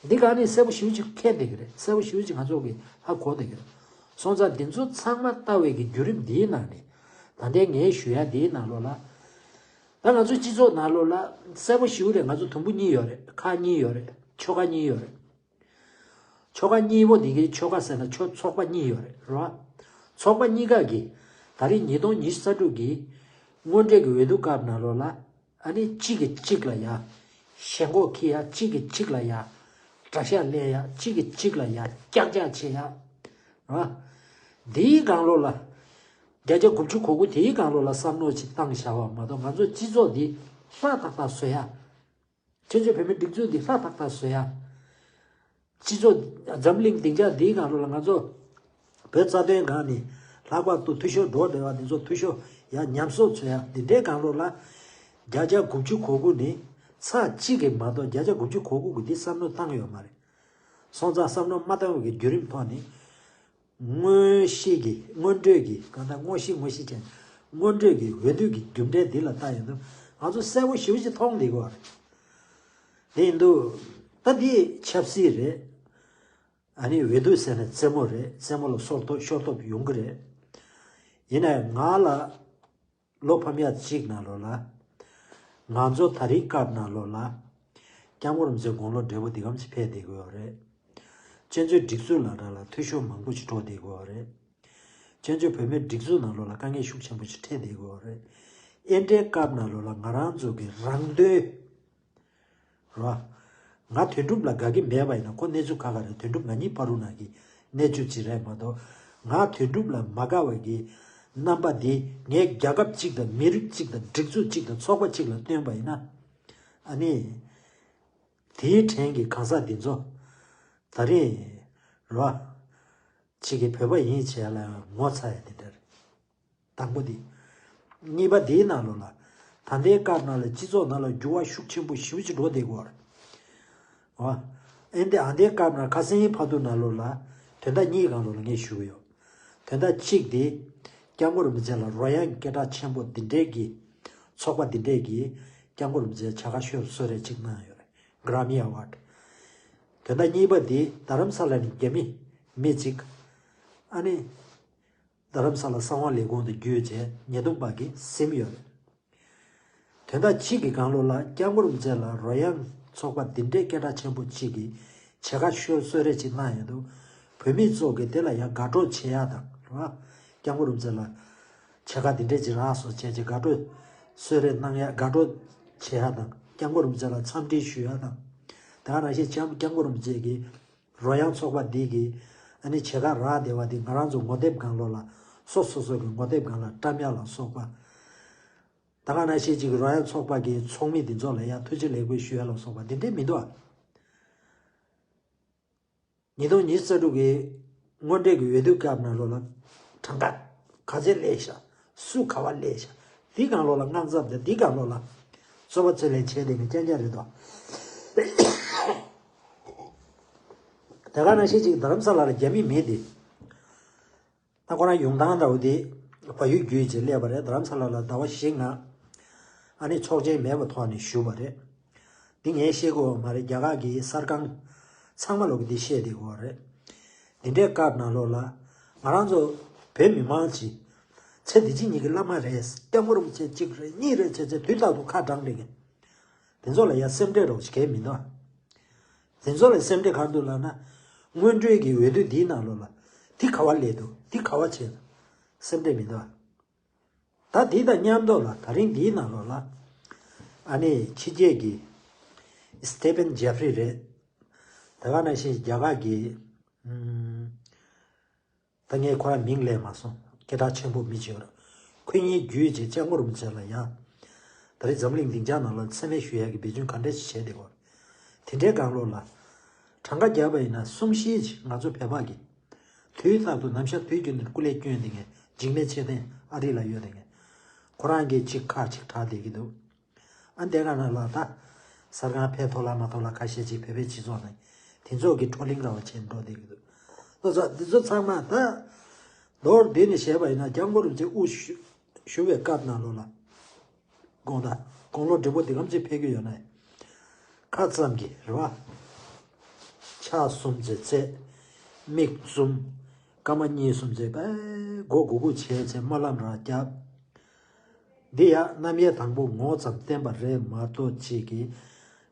འདི་ག་ནས་གསལ་པོ་ཞེ་པོ་ཅིག་མཁྱེན་བསྡད་ཀྱི་རེད། གསལ་པོ་ཞེ་པོ་ཅིག་ང་ཚོ་གི་ཧ་གོ་བསྡད་ཀྱི་རེད། སོང་ཙང་འདི་ཚོ་ཚང་མ་ལྟ་བའི་གི་བརྒྱུད་རིམ་འདིའི་ནང་ནས་ད་ལྟའི་ངས་ཞུ་ཡ་འདིའི་ནང་ལོགས་ལ་ད་ང་ཚོ་སྤྱི་ཚོགས་ནང་ལོགས་ལ་གསལ་པོ་ཞེ་པོ་རེད། ང་ཚོ་དུམ་བུ་གཉིས་ཡོད་རེད། ཁག་གཉིས་ཡོད་རེད། ཆོལ་ཁ་གཉིས་ཡོད་རེད། ཆོལ་ཁ་གཉིས་པོ་འདི་གའི་ཆོལ་ཁ་ཟེར་ན་ཆོ་ཚོགས་པ་གཉིས་ཡོད་རེད་རེད་བ། ཚོགས་པ་གཉིས་ཀ་གིས་ད་རེས་ཉིས་སྟོང་ཉི་ཤུ་རྩ་དྲུག་གི་སྔོན་འགྲོའི་གི་འོས་བསྡུ་སྐབས་ནང་ལོགས་ལ་ཨ་ནི་གཅིག་གིས་གཅིག་ལ་ཡ་ཞེན་ཁོག་འཁྱེར་ཡ། གཅིག་གིས་གཅིག་ལ་ཡ་དགྲ་ཤ་ལེན་ཡ། གཅིག་གིས་གཅིག་ལ་ཡ་ཀྱག་ཀྱག་བྱེད་ཡ་རེད་བ། འདིའི་སྒང་ལོགས་ལ་བརྒྱ་ཆ་དགུ་བཅུ་གོ་དགུ་དེའི་སྒང་ལོགས་ལ་བསམ་བློ་ཅིག་བཏང་བཞག་པ་མ་གཏོགས་ང་ཚོ་སྤྱི་ཚོགས་འདི་ལྷ་ཏག་ཏག་བཟོ་ཡ། བཙན་བྱོལ་བོད་མིའི་སྒྲིག་འཛུགས་འདི་ལྷ་ཏག་ཏག་བཟོ་ཡ། སྤྱི་ཚོགས་འཛམ་གླིང་སྡིངས་ཆ་འདིའི་སྒང་ལོགས་ལ་ང་ཚོ་བོད་རྩ་དོན་སྒང་ནས་ལྷག་པར་དུ་འཐུས་ཤོར་འགྲོ་བསྡད་པ་འདི་ཚོ་འཐུས་ཤོར་ཡ་ཉམས་གསོ་བཟོ་ཡ། འདི་འདྲའི་སྒང་ལོགས་ལ་བརྒྱ་ཆ་དགུ་བཅུ་གོ་དགུ་ནི་ཚེག་གཅིག་གིས་མ་གཏོགས་བརྒྱ་ཆ་དགུ་བཅུ་གོ་དགུ་གིས་འདི་བསམ་བློ་བཏང་ཡོད་མ་རེད། སོང་ཙང་བསམ་བློ་མ་བཏང་བའི་གི་བརྒྱུད་རིམ་ཐོག་ནས། དངོས་གཞི་གི་སྔོན་འགྲོའི་གི་གང་ལྟར་དངོས་གཞི་དངོས་གཞི་ཅན། སྔོན་འགྲོའི་གི་འོས་བསྡུ་གི་རྒྱུ་འབྲས་འདི་ལ་ལྟ་ཡོང་དུས་ང་ཚོ་གསལ་པོ་ཞེ་པོ་ཅིག་མཐོང་བསྡད་ཀྱི་ཡོད་རེད། དེ་ཡིན་དུས་ད་འདི་ཆབ་སྲིད་རེད། ཨ་ནི་འོས་བསྡུ་ཟེར་ན་རྩེད་མོ་རེད། རྩེད་མོ་ལ་སོར་ཐོབ་ཤོར་ཐོབ་ཡོང་གི་རེད། ཡིན་ནའི་ང་ལ། ལོ་ཕམ་ཡ་གཅིག་ནང་ལོགས་ལ། ང་ཚོ་ད་རེས་སྐབས་ནང་ལོགས་ལ། སྐྱབས་མགོན་རིན་པོ་ཆེ་དགུང་ལོ་བགྲེས་པོ་འདི་གམ་ཞིག་ཕེབས་བསྡད་ཀྱི་ཡོད་རེད། བཙན་བྱོལ་སྒྲིག་འཛུགས་ལ་ར་ལ་འཐུས་ཤོར་མང་པོ་ཞིག་འགྲོ་བསྡད་ཀྱི་ཡོད་རེད། བཙན་བྱོལ་བོད་མིའི་སྒྲིག་འཛུགས་ནང་ལོགས་ལ་དཀའ་ངལ་ཤུགས་ཆེན་པོ་ཞིག་འཕྲད་བསྡད་ཀྱི་ཡོད་རེད། ཨེ་འདྲའི་སྐབས་ནང་ལོགས་ལ་ང་རང་ཚོ་གི་རང་དོན། རེད་བ། ང་དོན་གྲུབ་ལ་དགའ་གི་མེད་པ་ཡིན་ན་ཁོ་གནས་ཚུལ་ཁག་ཁག་རེད། དོན་གྲུབ་ང་གཉིས་བར་དུ་ནང་གི་གནས་ཚུལ་ཅིག་རེད་མ་གཏོགས། ང་དོན་གྲུབ་ལ་མ་དགའ་བའི་གི་རྣམ་པ་འདི་ངས་རྒྱལ་ཁབ་གཅིག་དང་མི་རིགས་གཅིག་དང་སྒྲིག་འཛུགས་གཅིག་དང་ཚོགས་པ་གཅིག་ལ་བསྟན་པ་ཡིན་ན། ཨ་ནི། དེའི་ཕྲན་གྱི་གང་ཟག་འདི་ཚོ་ད་རེས་རོ། ཅིག་གི་བོད་པ་ཡིན་བྱས་ལ་ངོ་ཚ་ཡ་དེ་འདྲ་རེད། དང་པོ་དེ། གཉིས་པ་དེའི་ནང་ལོགས་ལ། ད་ལྟའི་སྐབས་ནང་ལ་སྤྱི་ཚོགས་ནང་ལ་འགྱུར་བ་ཤུགས་ཆེན་པོ་ཞེ་པོ་ཅིག་འགྲོ་བསྡད་ཀྱི་ཡོད་རེད། ཨ། ཨེ་འདི་ཨ་འདའི་སྐབས་ན་ཁ་སང་ཕར་ཚུར་ནང་ལོགས་ལ་དོན་དག་གཉིས་སྒང་ལོགས་ལ་ངས་ཞུ་གི་ཡོད། དོན་དག་གཅིག་དེ། སྐྱབས་མགོན་རིན་པོ་ཆེ་ལ་རོལ་དབྱངས་སྐད་གྲགས་ཆེན་པོ་འདི་འདྲས་ཀྱི་ཚོགས་པ་འདི་འདྲས་ཀྱིས་སྐྱབས་མགོན་རིན་པོ་ཆེ་བྱ་དགའ་ཤོར་གསོལ་རས་གཅིག་གནང་ཡོད་རེད། Grammy Award། དོན་དག་གཉིས་པ་དེ་རྡ་རམ་ས་ལ་ནས་རྒྱ་མི་མི་གཅིག་ཨ་ནི། རྡ་རམ་ས་ལ་གསང་བ་ལས་ཁུངས་དུ་བརྒྱུད་བྱས་ཉེས་རྡུང་པ་གིས་ཟིན་ཡོད་རེད། དོན་དག་གཅིག་གི་སྒང་ལོགས་ལ་སྐྱབས་མགོན་རིན་པོ་ཆེ་ལ་རོལ་དབྱངས་ཚོགས་པ་འདི་འདྲའི་སྐད་གྲགས་ཆེན་པོ་གཅིག་གིས་བྱ་དགའ་ཤོར་གསོལ་རས་གཅིག་གནང་ཡོད་འདུག་བོད་མི་ཚོ་གིས་དེ་ལ་ཡང་དགའ་སྤྲོ་བྱེད་ཡག་དང་རེད་བ། སྐྱབས་མགོན་རིན་པོ་ཆེ་ལ་བྱ་དགའ་འདི་འདྲས་ཅིག་རག་སོང་བྱས་ཅིག་དགའ་སྤྲོ་གསོལ་རས་གནང་ཡག་དགའ་སྤྲོ་བྱེད་ཡག་དང་སྐྱབས་མགོན་རིན་པོ་ཆེ་ལ་འཚམས་འདྲི་ཞུ་ཡག་དང་། དེ་ག་ནང་བཞིན་སྐྱབས་སྐྱབས་མགོན་རིན་པོ་ཆེ་གིས། རོལ་དབྱངས་ཚོགས་པ་འདི་གིས་ཨ་ནི་བྱེད་ག་རག་བསྡད་པ་འདི་ང་རང་ཚོ་ངོ་དེབ་སྒང་ལོགས་ལ་སོ་སོ་སོ་གི་ངོ་དེབ་སྒང་ལ་བཀྲམ་ཡག་ལ་སོགས་པ། ད་ག་ནང་བཞིན་ཅིག་རོལ་དབྱངས་ཚོགས་པ་གི་ཚོགས་མི་འདི་ཚོ་ལ་ཡང་ཐུགས་རྗེ་ལེགས་འབུལ་ཞུ་ཡག་ལ་སོགས་པ་འདི་འདྲས་མི་འདུག་ཨ། ཉིས་སྟོང་ཉི་ཤུ་རྩ་དྲུག་གི་སྔོན་འགྲོའི་གི་འོས་བསྡུ་སྐབས་ནང་ལོགས་ལ་གྲངས་ཀ་ག་ཚད་སླེབས་ཤག་སུ་ག་བ་སླེབས་ཤག་འདི་སྒང་ལོགས་ལ་དངངས་འཚབ་དང་འདི་སྒང་ལོགས་ལ་རྩོད་པ་རྩོད་ལེན་བྱས་བསྡད་མཁན་རྐྱང་རྐྱང་རེད་དོ། དེ་ག་ནང་བཞིན་ཅིག་རྡ་རམ་ས་ལ་ལ་རྒྱ་མི་མི་དེ། ད་ཁོ་རང་ཡོང་སྟངས་འདྲ་བོ་དེ་བལ་ཡུལ་བརྒྱུད་ཅིག་སླེབས་པ་རེད། རྡ་རམ་ས་ལ་ལ་ཟླ་བ་བཞི་ལྔ་ཨ་ནི་ཚོགས་ཆེན་མེད་པའི་ཐོག་ནས་བཞུགས་པ་རེད། འདི་ངས་བཤད་དགོས་པ་མ་རེད། རྒྱ་གར་གྱི་གསར་ཁང་ཚང་མ་ལོག་གི་འདི་བཤད་བསྡད་ཡོད་རེད། འདི་འདྲའི་སྐབས་ནང་ལོགས་ལ་ང་རང་ཚོ་བོད་མི་མང་ཅིག་ཚེ་འདི་ཕྱི་གཉིས་ཀྱི་བླ་མ་རེད། སྐྱབས་མགོན་རིན་པོ་ཆེ་གཅིག་རེད་གཉིས་རེད་བྱས་བྱས་དུས་རྟག་ཏུ་ཁ་གྲངས་རེད་གི། དེ་ཚོ་ལ་ཡ་སེམས་ཁྲལ་རོགས་བྱེད་མཁན་མི་འདུག་དེ་ཚོ་ལ་སེམས་ཁྲལ་ག་འདུག་ལབ་ན། སྔོན་འགྲོའི་གི་འོས་བསྡུ་འདིའི་ནང་ལོགས་ལ་འདི་ག་བ་སླེབས་འདུག་འདི་ག་བ་བྱས་འདུག་སེམས་ཁྲལ་མི་འདུག་ད་འདི་དང་མཉམ་དུ་ལ་ད་རིང་འདིའི་ནང་ལོགས་ལ་ཨ་ནི་ཕྱི་རྒྱལ་གྱི་སི་ཏེ་ཕན་ཇེ་ཕ་རི་རེད། དེ་ག་ནང་བཞིན་རྒྱ་གར་གྱི་ཨམ། ད་ངས་ཁོ་རང་མིང་ལབ་མ་སོང་། སྐད་གྲགས་ཆེན་པོ་མི་བྱེད་པར། ཁོ་གཉིས་བརྒྱུད་བྱས་སྐྱབས་མགོན་རིན་པོ་ཆེ་ལ་ཡང་། ད་རེས་འཛམ་གླིང་སྡིངས་ཆ་ནང་ལ་མཚན་སྨད་ཞུ་ཡག་གི་འབད་བརྩོན་ག་འདྲས་ཤིག་བྱས་བསྡད་ཡོད། དེ་འདྲའི་སྒང་ལོགས་ལ། གྲངས་ཀ་རྒྱབ་པ་ཡིན་ན་གསུམ་བཞི་ཅིག་ང་ཚོ་བོད་པ་གི། དུས་རྟག་ཏུ་ནམ་ཞག་དུས་རྒྱུན་དུ་སྐུ་ལས་བསྐྱོན་བསྡད་མཁན་འཇིགས་མེད་ཚེ་བརྟན་ཨ་རི་ལ་ཡོད་བསྡད་མཁན། ཁོ་རང་གིས་ཅིག་ཁག་ཅིག་བྲག་བསྡད་ཀྱི་འདུག་ཨ་འདས་ག་ན་ལ་ད། གསར་ཁང་ཕེབས་ཐོག་ལ་མ་ཐོག་ལ་ཁ་ཤས་ཅིག་བོད་པའི་སྤྱི་ཚོགས་ནང་དེ་ཚོ་གི་བགྲོ་གླེང་ར་བ་བྱས་འགྲོ་བསྡད་ཀྱི་འདུག་ལོ་ཚོ་འདི་ཚོ་ཚང་མ་ད། མདོར་བསྡུས་ནས་བཤད་པ་ཡིན་ན་སྐྱབས་མགོན་རིན་པོ་ཆེ་དབུ་བཞུགས་བཞུགས་པའི་སྐབས་ནང་ལོགས་ལ། དགོངས་དག་དགུང་ལོ་བགྲེས་པོ་འདི་གམ་ཅིག་ཕེབས་ཀྱི་ཡོད་ན། ཁ་ཙམ་གྱི་རེད་བ། ཕྱག་གསུམ་བྱས་ཚེ། མིག་བཙུམ། སྐར་མ་གཉིས་གསུམ་བྱས་པས་མགོ་སྒུར་སྒུར་བྱས་ཚེ་སྨོན་ལམ་ར་བརྒྱབ། འདི་ཡང་རྣམ་དབྱེ་དང་པོ་ངོ་ཙམ་བསྟན་པ་རེད་མ་གཏོགས་ཅིག་གིས།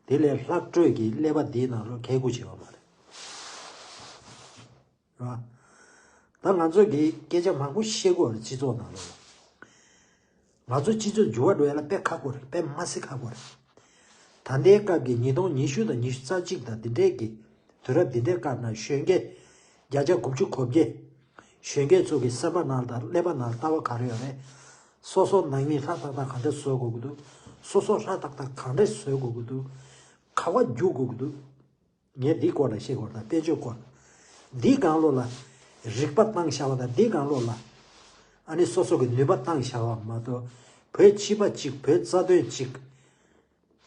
དེ་ལས་ལྷག་སྤྲོས་ཀྱི་ཀླད་པ་འདིའི་ནང་ལོགས་ཁེ་གུ་བྱེད་པ་མ་རེད། རེད་བ། ད་ང་ཚོ་གིས་སྐད་ཆ་མང་པོ་བཤད་དགོས་རེད་སྤྱི་ཚོགས་ནང་ལོགས་ལ། ང་ཚོ་སྤྱི་ཚོགས་འགྱུར་བ་འགྲོ་ཡ་ལ་དཔེ་ཁག་པོ་རེད། དཔེ་མ་སྲིད་ཁག་པོ་རེད། ད་ལྟའི་སྐབས་ཀྱི་ཉིས་སྟོང་ཉི་ཤུ་དང་ཉི་ཤུ་རྩ་གཅིག་དང་འདི་འདྲའི་གི་དུས་རབས་འདི་འདྲའི་སྐབས་ན་གཞོན་སྐྱེས་བརྒྱ་ཆ་དགུ་བཅུ་གོ་བརྒྱད། གཞོན་སྐྱེས་ཚོ་གི་སེམས་པ་ནང་དང་ཀླད་པ་ནང་ལྟ་བ་ག་རེ་ཡོད་རེད། སོ་སོ་ནང་མི་ལྷ་ཏག་ཏག་ག་འདྲ་བཟོ་དགོས་ཀྱི་འདུག་སོ་སོ་ལྷ་ཏག་ཏག་ག་འདྲ་བཟོ་དགོས་ཀྱི་འདུག་ག་བ་རྒྱུག་དགོས་ཀྱི་འདུག་ངས་འདིའི་སྐོར་ལ་བཤད་དགོས་རེད། ད་དཔལ་འབྱོར་སྐོར་ལ། འདིའི་སྒང་ལོགས་ལ་རིག་པ་བཏང་བཞག་པ་དང་འདིའི་སྒང་ལོགས་ལ་ཨ་ནི་སོ་སོ་གི་ནུས་པ་བཏང་བཞག་པ་མ་གཏོགས་བོད་སྤྱི་པ་གཅིག་བོད་རྩ་དོན་གཅིག་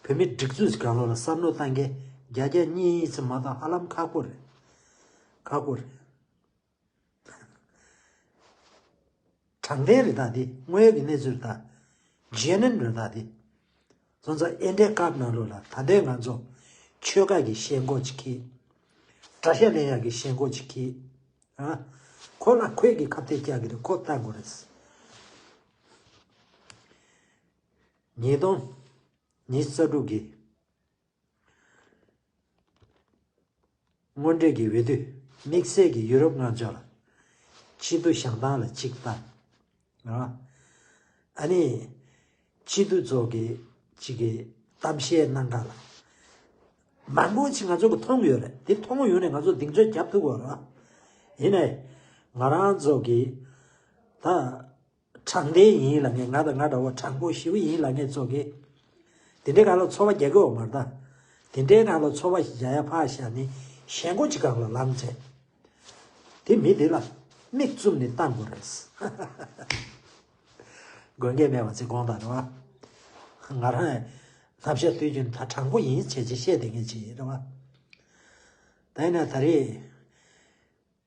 བོད་མི་སྒྲིག་འཛུགས་སྒང་ལོགས་ལ་བསམ་བློ་བཏང་མཁན་བརྒྱ་ཆ་གཉིས་ཙམ་མ་གཏོགས་ཧ་ལམ་ཁག་པོ་རེད། ཁག་པོ་རེད། དྲང་བདེན་རེད་ད་འདི་དངོས་ཡོད་ཀྱི་གནས་ཚུལ་རེད་ད། ཇེ་ནན་རེད་ད་འདི། སོང་ཙང་ཨེ་འདྲའི་སྐབས་ནང་ལོགས་ལ་ད་ལྟའི་ང་ཚོ་ཆོལ་ཁ་གི་ཞེན་ཁོག་ཅིག་གིས། དགྲ་ཤ་ལེན་ཡག་གི་ཞེན་ཁོག་ཅིག་གིས། ཨ། ཁོ་ལ་ཁོས་ཀྱི་ཁ་གཏད་རྒྱག་གི་རེད། ཁོ་བལྟ་དགོས་རེད། ཉིས་སྟོང་ཉི་ཤུ་རྩ་དྲུག་གི་སྔོན་འགྲོའི་གི་འོས་བསྡུ་དམིགས་བསལ་གྱི་ཡུ་རོབ་མངའ་ཕྱོགས་ལ་སྤྱི་འཐུས་བཞེངས་སྟངས་ལ་གཅིག་ལྟ། ཨ་ནི། སྤྱི་འཐུས་ཚོ་གི་གཅིག་གི་གཏམ་བཤད་གནང་ག་ལ། མང་པོ་ཅིག་ང་ཚོ་གི་མཐོང་ཡོད་རེད། དེ་མཐོང་ཡོད་ནས་ང་ཚོ་གདེང་ཚོད་རྒྱབ་ཐུབ་དགོས་རེད། ཡིན་ནའི། ང་རང་ཚོ་གི་ད། དྲང་བདེན་ཡིན་ལབ་མཁན། ང་དང་ང་འདྲ་བོ་དྲང་པོ་ཞེ་པོ་ཡིན་ལབ་མཁན་ཚོ་གིས། དེ་འདྲའི་སྒང་ལ་ཚོར་བ་རྒྱག་གི་ཡོད་མ་རེད་ད། དེ་འདྲའི་ནང་ལ་ཚོར་བ་ཞིག་བཞག་ཡ་ཕར་བཞག་ནས་ཞེན་ཁོག་ཅིག་སྒང་ལ་ལངས་བྱས། དེ་མི་དེ་ལ་མིག་བཙུམ་ནས་བལྟ་དགོས་རེད། དགོས་མཁན་མེད་པ་ཚིག་དགོངས་དག་རེད་བ། ང་རང་ནམ་ཞག་དུས་རྒྱུན་ད་དྲང་པོ་ཡིན་བྱས་ཅིག་བཤད་བསྡད་མཁན་ཅིག་ཡིན་རེད་བ། ད་ཡིན་ན་ད་རེས།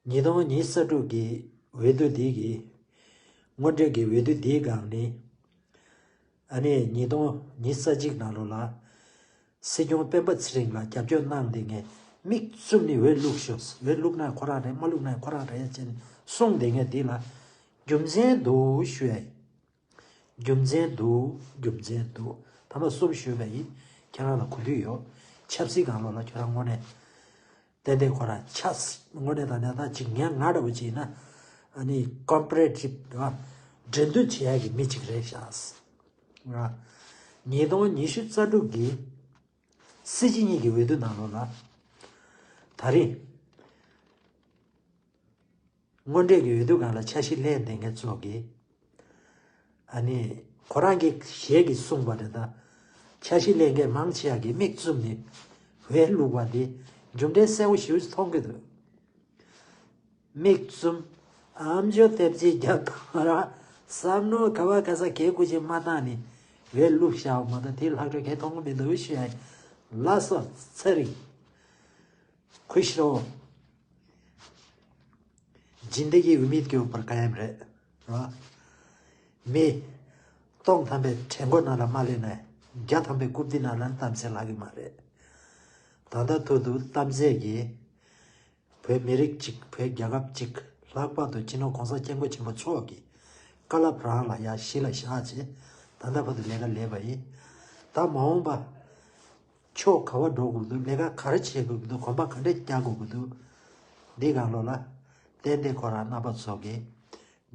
ཉིས་སྟོང་ཉི་ཤུ་རྩ་དྲུག་གི་འོས་བསྡུ་འདི་གི་དངོས་འབྲེལ་གྱི་འོས་བསྡུ་འདིའི་སྒང་ནས། ཨ་ནི་ཉིས་སྟོང་ཉི་ཤུ་རྩ་གཅིག་ནང་ལོགས་ལ་སྲིད་སྐྱོང་སྤེན་པ་ཚེ་རིང་ལ་རྒྱབ་སྐྱོར་གནང་བསྡད་མཁན་མིག་བཙུམ་ནས་འོས་བླུགས་ཤོག་འོས་བླུགས་ན་ཁོ་རང་རེད། མ་བླུགས་ན་ཁོ་རང་རེད་ཅེས་གསུངས་བསྡད་མཁན་འདི་ལ་རྒྱུ་མཚན་འདུག་ཞུ་ཡ་ཡིན། རྒྱུ་མཚན་འདུག་རྒྱུ་མཚན་འདུག་ཐ་མ་གསུམ་ཞུས་པ་ཡིན། ཁྱེད་རང་ལ་གོ་དུས་ཡོད། ཆབ་སྲིད་སྒང་ལོགས་ལ་ཁྱོད་རང་དངོས་གནས། ཏན་ཏན་ཁོ་རང་ཆགས་དངོས་གནས་དང་གནས་སྟངས་ཅིག་ངས་ང་འདྲ་བོ་ཅིག་ཡིན་ན། ཨ་ནི་ཀོམ་པ་རེ་ཊིབ་འགྲན་བསྡུར་བྱེད་ཡག་གི་མི་ཅིག་རེད་ཤག་ཉིས་སྟོང་ཉི་ཤུ་རྩ་དྲུག་གི་སྲིད་སྤྱི་གཉིས་ཀྱི་འོས་བསྡུ་ནང་ལོགས་ལ། ད་རེས། དངོས་འབྲེལ་གྱི་འོས་བསྡུ་སྒང་ལ་འཆར་གཞི་ལེན་བསྡད་མཁན་ཚོ་གིས། ཨ་ནི་ཁོ་རང་གི་ཞལ་གྱིས་གསུངས་པ་རེད་ད། འཆར་གཞི་ལེན་མཁན་མང་ཆེ་བ་གིས་མིག་བཙུམ་ནས་འོས་བླུགས་པ་འདི་རྒྱུ་འབྲས་གསལ་པོ་ཞེ་པོ་ཅིག་མཐོང་གི་འདུག་མིག་བཙུམ། ཨམ་ཅོག་ལྟེབ་ཅིག་རྒྱབ་དང་ར། བསམ་མནོ་ག་བ་ག་ས་གས་སྐུ་ཅིག་མ་བཏང་ནས་འོས་བླུགས་བཞག་པ་མ་གཏོགས་དེ་ལྷག་འཕྲོ་གས་མཐོང་གི་མི་འདུག་ཞུ་ཡ་ཡིན། ལགས་སོ་ཚེ་རིང་། ཁུ་ཤྲོ། जिंदगी उम्मीद के ऊपर कायम रहे། ར། མི། སྟོང་ཐམ་པའི་གྲལ་མགོ་ནང་ལ་མ་སླེབས་ན། བརྒྱ་ཐམ་པའི་རྐུབ་སྟེགས་ནང་ལ་གཏམ་ཚད་ལྷག་གི་མ་རེད། ད་ལྟ་ཐོག་ཏུ་གཏམ་ཚད་ཀྱིས། བོད་མི་རིགས་གཅིག་བོད་རྒྱལ་ཁབ་གཅིག་ལྷག་པར་དུ་སྤྱི་ནོར་༸གོང་ས་༸སྐྱབས་མགོན་ཆེན་པོ་མཆོག་གི་བཀའ་སློབ་རང་ལ་ཡ་གཞི་ལ་བཞག་བྱས། ད་ལྟ་བར་དུ་ལས་ཀ་ལས་པ་ཡིན། ད་མ་འོངས་པ། ཕྱོགས་ག་བ་འགྲོ་དགོས་འདུག་ལས་ཀ་ག་རེ་བྱེད་དགོས་འདུག་གོམ་པ་ག་འདྲས་རྒྱག་དགོས་ཀྱི་འདུག་འདི་སྒང་ལོགས་ལ། ཏན་ཏན་ཁོ་རང་རྣམ་པ་ཚོ་གིས་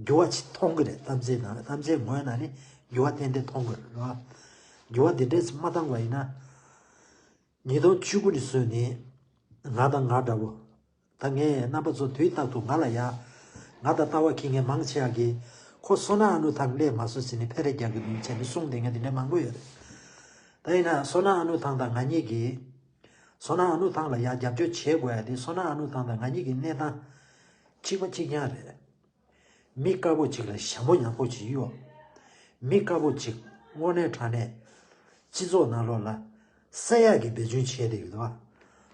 འགྱུར་བ་ཅིག་མཐོང་གི་རེད། གཏམ་ཚད་ནང་གཏམ་ཚད་ངོས་ནས་ནི་འགྱུར་བ་ཏན་ཏན་མཐོང་གི་རེད་ར། འགྱུར་བ་འདི་འདྲས་མ་བཏང་བ་ཡིན་ན། ཉིས་སྟོང་བཅུ་དགུ་ནས་བཟུང་ནས་ང་དང་ང་འདྲ་བོ། ད་ངས་རྣམ་པ་ཚོ་དུས་རྟག་ཏུ་ང་ལ་ཡ། ང་དང་ལྟ་བ་ཁེངས་མཁན་མང་ཆེ་བ་གིས་ཁོ་བསོད་ནམས་ཨ་ནུ་ཐང་སླེབས་མ་སོང་ཟེར་ནས་ཕེ་རེ་རྒྱག་གི་འདུག་བྱས་ནས་གསུངས་བསྡད་མཁན་དེ་འདྲ་མང་པོ་ཡོད་རེད། ད་ཡིན་ན་བསོད་ནམས་ཨ་ནུ་ཐང་དང་ང་གཉིས་ཀྱིས། བསོད་ནམས་ཨ་ནུ་ཐང་ལ་ཡ་རྒྱབ་སྐྱོར་བྱེད་དགོས་ཡ་དེ་བསོད་ནམས་ཨ་ནུ་ཐང་དང་ང་གཉིས་ཀྱི་གནས་སྟངས་གཅིག་པ་གཅིག་རྐྱང་རེད། མི་དཀར་པོ་གཅིག་ལ་ཞྭ་མོ་ཉག་པོ་གཅིག་གཡོགས། མི་དཀར་པོ་གཅིག་དངོས་གནས་དྲང་གནས་སྤྱི་ཚོགས་ནང་ལོགས་ལ་བསད་ཡག་གི་འབད་བརྩོན་བྱས་བསྡད་ཡོད་པ།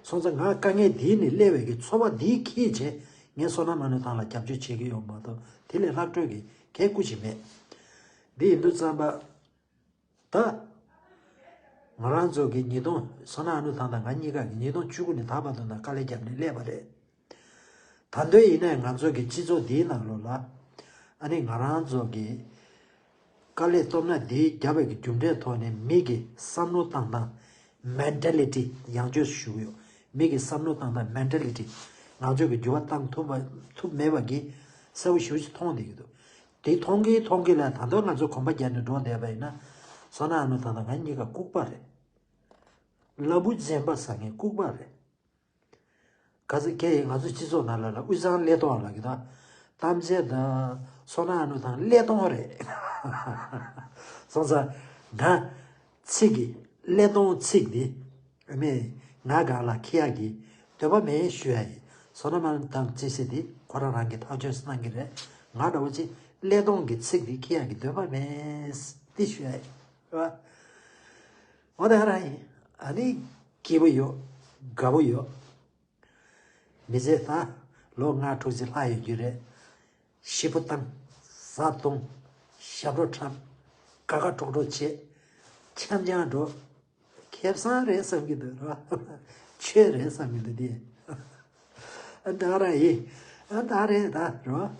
སོང་ཙང་ང་དཀའ་ངལ་འདིའི་ནས་སླེབས་པའི་གི་ཚོར་བ་འདིའི་ཁྱེར་བྱས་ངས་བསོད་ནམས་ཨ་ནུ་ཐང་ལ་རྒྱབ་སྐྱོར་བྱེད་ཀྱི་ཡོད་མ་གཏོགས་དེ་ལས་ལྷག་སྤྲོད་ཀྱི་གལ་སྐུ་ཅིག་མེད། འདི་ཡིན་དུས་ཙམ་པ། ད། ང་རང་ཚོ་གི་ཉིས་སྟོང་བསོད་ནམས་ཨ་ནུ་ཐང་དང་ང་གཉིས་ཀ་གི་ཉིས་སྟོང་བཅུ་དགུ་ནས་ད་བར་དུ་ན་དཀའ་ལས་བརྒྱབ་ནས་སླེབས་པ་རེད། ད་དུང་ཡིན་ནའི་ང་ཚོ་གི་སྤྱི་ཚོགས་འདིའི་ནང་ལོགས་ལ། ཨ་ནི་ང་རང་ཚོ་གི་དཀའ་ལས་སྟོབས་ན་འདི་བརྒྱབ་པའི་གི་རྒྱུ་འབྲས་ཐོག་ནས་མི་གི་བསམ་བློ་བཏང་སྟངས། མེན་ཊེ་ལི་ཊི་ཡང་བསྐྱར་ཞུ་གི་ཡོད། མི་གི་བསམ་བློ་བཏང་སྟངས་མེན་ཊེ་ལི་ཊི་ང་ཚོ་གི་འགྱུར་བ་བཏང་ཐུབ་པ་ཐུབ་མེད་པ་གི་གསལ་པོ་ཞེ་པོ་ཅིག་མཐོང་བསྡད་ཀྱི་འདུག་དེ་མཐོང་གི་མཐོང་གི་ལ་ད་དུང་ང་ཚོ་གོམ་པ་རྒྱབ་ནས་འགྲོ་བསྡད་པ་ཡིན་ན། བསོད་ནམས་ཨ་ནུ་ཐང་དང་ང་གཉིས་ཀ་ལྐུགས་པ་རེད། ལ་བུ་འཛེམ་པ་ཟ་མཁན་ལྐུགས་པ་རེད། ག་ཚོད་སྐད་ཡིག་ང་ཚོ་སྤྱི་ཚོགས་ནང་ལ་ལ་དབུས་གཙང་ཀླད་སྟོང་ལ་གི་ད། གཏམ་བཤད་དང་བསོད་ནམས་ཨ་ནུ་ཐང་ཀླད་སྟོང་རེད། སོང་ཙང་ང་ཚིག་གི་ཀླད་སྟོང་ཚིག་འདི་མེད་ང་སྒང་ལ་ཁྱི་ཡག་གི་འདོད་པ་མེད་ཞུ་ཡ་ཡིན། བསོད་ནམས་ཨ་ནུ་ཐང་ཅི་ཟེར་འདི་ཁོ་རང་རང་གི་ཐག་གཅོད་གནང་གི་རེད། ང་འདྲ་བོ་ཅིག་ཀླད་སྟོང་གི་ཚིག་འདི་ཁྱི་ཡག་གི་འདོད་པ་མེད་འདི་ཞུ་ཡ་ཡིན། རེད་བ། འོ་ད་རང་ཡིན། ཨ་ནི་སྐྱིད་པོ་ཡོད། དགའ་པོ་ཡོད། མི་ཚེ་ད་ལོ་ལྔ་དྲུག་ཅིག་ལྷག་ཡོད་རྒྱུ་རེད། ཤི་བོ་བཏང་། བཟའ་བཏུང་། ཞབས་བྲོ་འཁྲབ། ཀ་ཀ་ཀྲོག་ཀྲོག་བྱེད། འཆམ་འཆམ་འགྲོ། ཁེ་བཟང་རེད་བསམ་གྱི་འདུག་ར། ཆོས་རེད་བསམ་གྱི་འདུག་དེ། ཨ་ད་ར་ཡིན། ཨ་ད་རེད་ད་ར།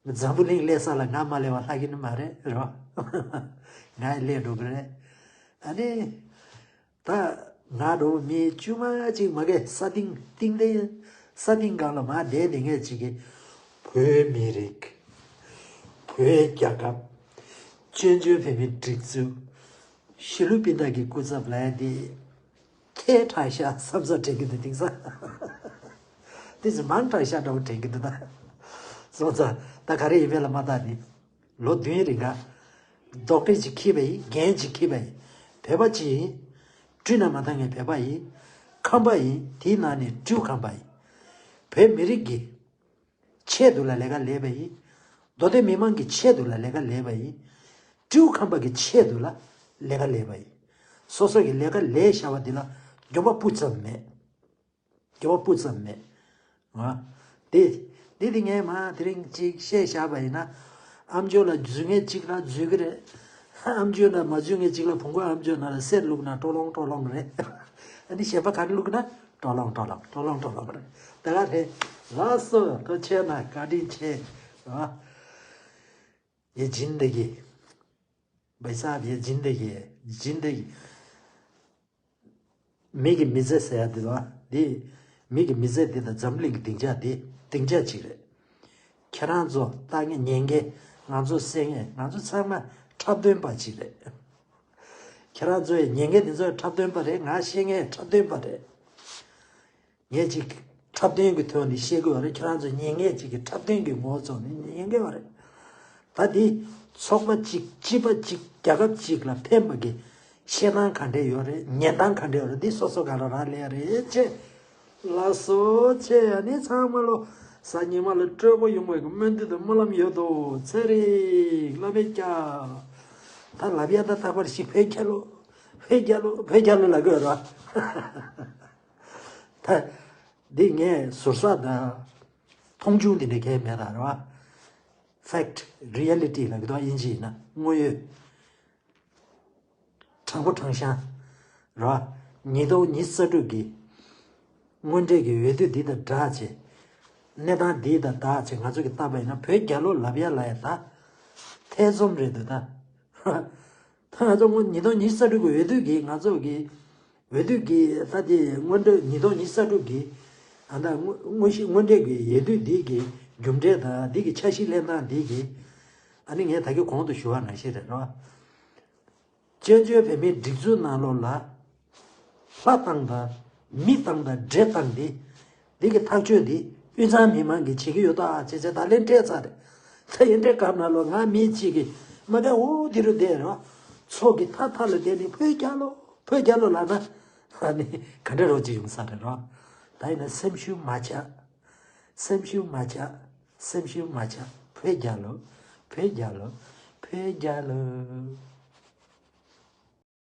འཛམ་བུ་གླིང་སླེབས་ས་ལ་ང་མ་སླེབས་པ་ལྷག་གི་ནི་མ་རེད་རོ། ང་ཡི་སླེབས་འགྲོ་གི་རེད། ཨ་ནི། ད་ང་འགྲོ་མི་བཅུ་མ་གཅིག་མ་གས་ས་སྟེང་སྟེང་དེ། ས་སྟེང་སྒང་ལ་མ་བསྡད་དེ་ངས་ཅིག་གི་བོད་མི་རིགས། བོད་རྒྱལ་ཁབ། བཙན་བྱོལ་བོད་མིའི་སྒྲིག་འཛུགས། ཞི་ལུ་སྤུན་ཟླ་གི་སྐུ་ཚབ་ལ་ཡ་དེ། ཁྱེད་དྲག་ཤག་བསམ་ས་དྲན་གྱི་འདུག་དེང་སང་། དེ་ཚོ་མང་དྲག་ཤག་འདྲ་བོ་དྲན་གྱི་འདུག་ད། སོང་ཙང་ད་ག་རེ་ཡིན་མིན་ལ་མ་བལྟ་ནི། ལོ་བདུན་རིང་ག་རྡོག་ཁྲེས་ཅིག་ཁྱེར་བ་ཡིན། འགན་ཅིག་ཁྱེར་བ་ཡིན། བོད་པ་ཅིག་ཡིན། སྤྲུལ་ན་མ་ཐང་ངའི་བོད་པ་ཡིན། ཁམས་པ་ཡིན། དེའི་ནང་ནས་སྤྲུལ་ཁམས་པ་ཡིན། བོད་མི་རིགས་ཀྱི་ཆེད་དུ་ལ་ལས་ཀ་ལས་པ་ཡིན། མདོ་སྟོད་མི་མང་གི་ཆེད་དུ་ལ་ལས་ཀ་ལས་པ་ཡིན། སྤྲུལ་ཁམས་པ་གི་ཆེད་དུ་ལ་ལས་ཀ་ལས་པ་ཡིན། སོ་སོ་གི་ལས་ཀ་ལས་བཞག་པ་འདི་ལ་འགྱོད་པ་སྤུ་ཙམ་མེད། འགྱོད་པ་སྤུ་ཙམ་མེད། ཨ། དེ། འདི་དེ་ངས་མ་དེ་རིང་ཅིག་བཤད་བཞག་པ་ཡིན་ན། ཨམ་ཅོག་ལ་འཛུལ་མཁན་ཅིག་ལ་འཛུལ་གི་རེད། ཨམ་ཅོག་ལ་མ་འཛུལ་མཁན་ཅིག་ལ་བོང་གུ་ཨམ་ཅོག་ནང་ལ་གསེར་བླུགས་ན་ཀྲོ་ལོང་ཀྲོ་ལོང་རེད། ཨ་ནི་གཞན་པ་ག་རེ་བླུགས་ན་ཀྲོ་ལོང་ཀྲོ་ལོང་ཀྲོ་ལོང་ཀྲོ་ལོང་རེད། ད་ག་རེད། ལགས་སོ། ཐུགས་རྗེ་གནང་། བཀའ་དྲིན་ཆེ། ཨ། ये जिंदगी, भाई साहब, ये जिंदगी है, जिंदगी। མི་གི་མི་ཚེ་ཟེར་ཡ་འདི་ལ་འདི། མི་གི་མི་ཚེ་འདི་དང་འཛམ་གླིང་གི་སྡིངས་ཆ་འདི་སྡིངས་ཆ་གཅིག་རེད། ཁྱེད་རང་ཚོ་ལྟ་མཁན་ཉན་མཁན། ང་ཚོ་གསན་མཁན། ང་ཚོ་ཚང་མ་འཁྲབ་སྟོན་པ་གཅིག་རེད། ཁྱེད་རང་ཚོ་ཡི་ཉན་མཁན་འདི་ཚོ་འཁྲབ་སྟོན་པ་རེད། ང་བཤད་མཁན་འཁྲབ་སྟོན་པ་རེད། ངས་ཅིག་འཁྲབ་སྟོན་གྱི་ཐོག་ནས་བཤད་དགོས་པ་རེད། ཁྱེད་རང་ཚོ་ཉན་མཁན་ཅིག་གི་འཁྲབ་སྟོན་གྱི་ངོ་བོ་བཙོང་ནས་ཉན་དགོས་པ་རེད། ད་འདི་ཚོགས་པ་གཅིག་སྤྱི་པ་གཅིག་རྒྱལ་ཁབ་གཅིག་ལ་ཕན་པ་གི་བཤད་སྟངས་ག་འདྲས་ཡོད་རེད། ཉན་སྟངས་ག་འདྲས་ཡོད་རེད། འདི་སོ་སོ་ག་ལ་རག་ལས་རེད་ཅེས། ལགས་སོ་ཅེས། ཨ་ནི་ཚང་མ་ལོ་གཟའ་ཉི་མ་ལ་སྤྲོ་པོ་ཡོང་བའི་སྨོན་འདུན་དང་སྨོན་ལམ་ཡོད་དོ། ཚེ་རིང་ལ་མེ་སྐྱ། ད་ལབ་ཡ་ད་རྟག་པར་ཞིག་བོད་རྒྱལ་ལོ། བོད་རྒྱལ་ལོ། བོད་རྒྱལ་ལོ་ལབ་དགོས་རོ། ད། འདི་ངས་ཟུར་ཟ་དང་། མཐོང་ཆུང་འདི་འདྲ་གས་མེད་ད་རེད་བ། ཕེག་ཊི། རི་ཡེ་ལི་ཊི་ལབ་ཀྱི་འདུག་དབྱིན་ཇི་ཡིན་ན། དངོས་ཡོད། དྲང་པོ་དྲང་གཞག་རེད་བ། ཉིས་སྟོང་ཉི་ཤུ་རྩ་དྲུག་གི་དངོས་འབྲེལ་གྱི་འོས་བསྡུ་འདི་དང་སྦྲགས་བྱས། གནས་སྟངས་འདི་དང་སྦྲགས་བྱས་ང་ཚོ་གིས་བལྟས་པ་ཡིན་ན་བོད་རྒྱལ་ལོ་ལབ་ཡ་ལབ་ཡ་ད་ཐེ་ཚོམ་རེད་འདུག་ད། ད་ང་ཚོ་སྔོན་ཉིས་སྟོང་ཉི་ཤུ་རྩ་དྲུག་གི་འོས་བསྡུ་གིས་ང་ཚོ་གི་འོས་བསྡུ་གི་ད་དེ་སྔོན་འགྲོ་ཉིས་སྟོང་ཉི་ཤུ་རྩ་དྲུག་གི་ཨ་ད་དངོས་དངོས་གཞི་དངོས་འབྲེལ་གྱི་འོས་བསྡུ་འདི་གི་རྒྱུ་འབྲས་དང་འདི་གི་འཆར་གཞི་ལེན་སྟངས་འདི་གི་ཨ་ནི་ངས་ད་གི་གོང་དུ་ཞུ་བ་ནང་བཞིན་རེད་རོ། བཙན་བྱོལ་བོད་མིའི་སྒྲིག་འཛུགས་ནང་ལོགས་ལ་ལྷ་བཏང་དང་མི་བཏང་དང་འདྲེ་བཏང་འདི། འདི་གི་ཐག་གཅོད་འདི་དབུས་གཙང་མི་མང་གིས་བྱེད་ཀྱི་ཡོད་ད་ཅེས་བྱས་ད་ལན་སྤྲད་ཚར་རེད། ད་ཡིན་འདྲའི་སྐབས་ནང་ལོགས་ང་མི་གཅིག་གིས་མ་བསྡད་འོ་འདི་རུ་བསྡད་རེད་བ། ཚོགས་ཀྱི་མཐའ་མཐའ་ལ་བསྡད་ནས་བོད་རྒྱལ་ལོ། བོད་རྒྱལ་ལོ་ལབ་ན་ཨ་ནི་ག་འདྲ་རོགས་ཅིག་ཡོང་ས་རེད་རོ། ད་ཡིན་ན་སེམས་ཤུགས་མ་ཆག་སེམས་ཤུགས་མ་ཆག་སེམས་ཤུགས་མ་ཆག་བོད་རྒྱལ་ལོ། བོད་རྒྱལ་ལོ། བོད་རྒྱལ་ལོ།